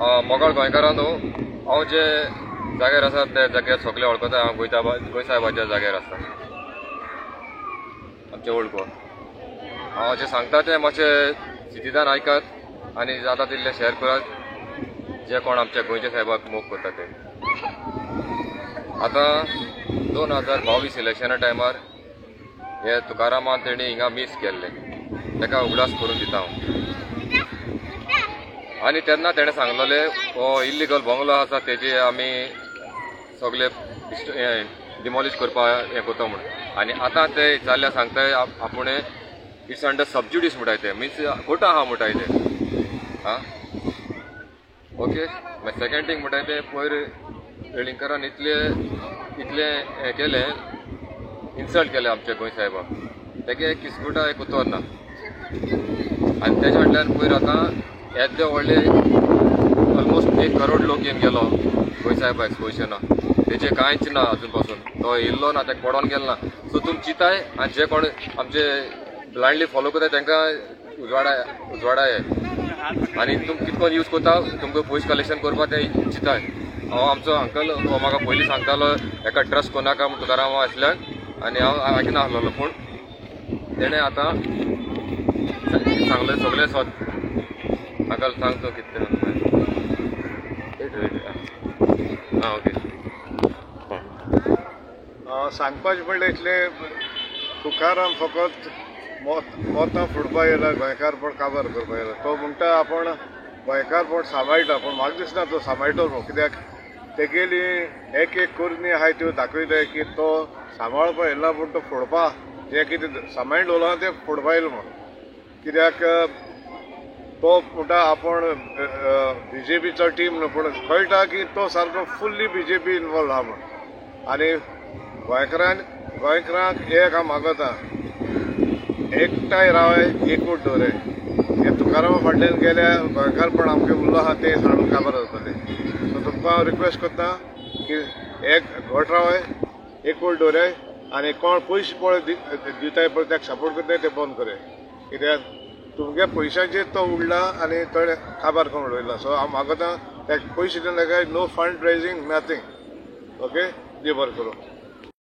मोगाळ गोंयकारांनो, हांव जे जाग्यार आसा त्या जाग्यार सगळे वळखता. हांव गोंय साहेबाच्या जाग्यार आसा, आमचे ओल्ड गोवा. हांव जें सांगता तें मातशें सिटीदान आयकात आनी जाता तितलें शेअर करात, जे कोण आमच्या गोंयच्या साहेबाक मोग करता ते. आतां 2022 इलेक्शना टायमार हे तुकारामान तेणी हिंगा मीस केल्लें, ताका उगडास करून दिता हांव. आनी तेन्ना तेणें सांगलेलें हो इल्लिगल बंगलो आसा तेजे आमी सगळे डिमॉलिश करपाक हें करता म्हूण. आनी आतां ते जाल्ल्या सांगताय आपुणें it's under sub judice म्हणटाय ते, मिन्स कोर्टा आहा म्हणटाय ते. आं ओके. मागीर सेकेंड थींग म्हणटाय ते, पयर वेलिंगकारान इतले इतलें हें केलें, इन्सल्ट केलें आमच्या गोंय साहेबाक, तेगे किस्कुटा एक उतर ना. आनी तेज्या फाटल्यान पयर आतां येदे व्हडले ऑलमोस्ट 1 करोड लोक येवन गेलो गोंय साहेबा एक्सपोजिशना, तेजें कांयच ना अजून पासून, तो येयल्लो ना, तेका पडोन गेलो ना. सो तुमी चिंताय आनी जे कोण आमचे ब्लायंडली फॉलो करता तांकां उजवाडा उजवाडाय आनी तुमी कितको यूज करता तुमकां पयशे कलेक्शन करपाक तें चिंताय. हांव आमचो अंकल हो म्हाका पयलीं सांगतालो एका ट्रस्ट करनाका म्हूण तुकाराम आसल्यान, आनी हांव आयकना आसलेलो, पूण तेणें आतां सांगलें सगळें सत. अंकल सांग तो कितें. आं ओके. सांगपाचें म्हणल्यार इतलें, तुकाराम फकत मोतां फुडपा येयला, गोंयकारपण काबार करपा येयला. तो म्हणटा आपूण गोंयकारपण सांबाळटा, पूण म्हाका दिसना तो सांबाळटलो म्हूण. कित्याक तेगेली एक एक करणी आहाय त्यो दाखयताय की तो सांबाळपा येयला, पूण तो फोडपा जें कितें सांबाळून दवरलां तें फोडपा येयला म्हूण. कित्याक तो म्हणटा आपूण बीजेपीचो टीम न्हू, पूण कळटा की तो सारको फुल्ली बीजेपी इनवॉल्व आहा म्हूण. आनी गोंयकारांक एक हांव मागता, एकठांय रावाय, एकूट दवराय. हे तुकारामा फाटल्यान गेल्या गोंयकारपण आमचें उरलो आहा तें साणून काबार जातलें. सो तुमकां हांव रिक्वेस्ट करता की एक घट रावाय, एकूट दवराय आनी कोण पयशे पळय दिताय पळय ताका सपोर्ट करताय ते बंद कराय. कित्याक तुमगे पयशांचेर तो उडला आनी थोडे काबार करून उडयला. सो हांव मागता ताका पयशे दिवन नाका, no fund raising, nothing. Okay, देव बरें करूं.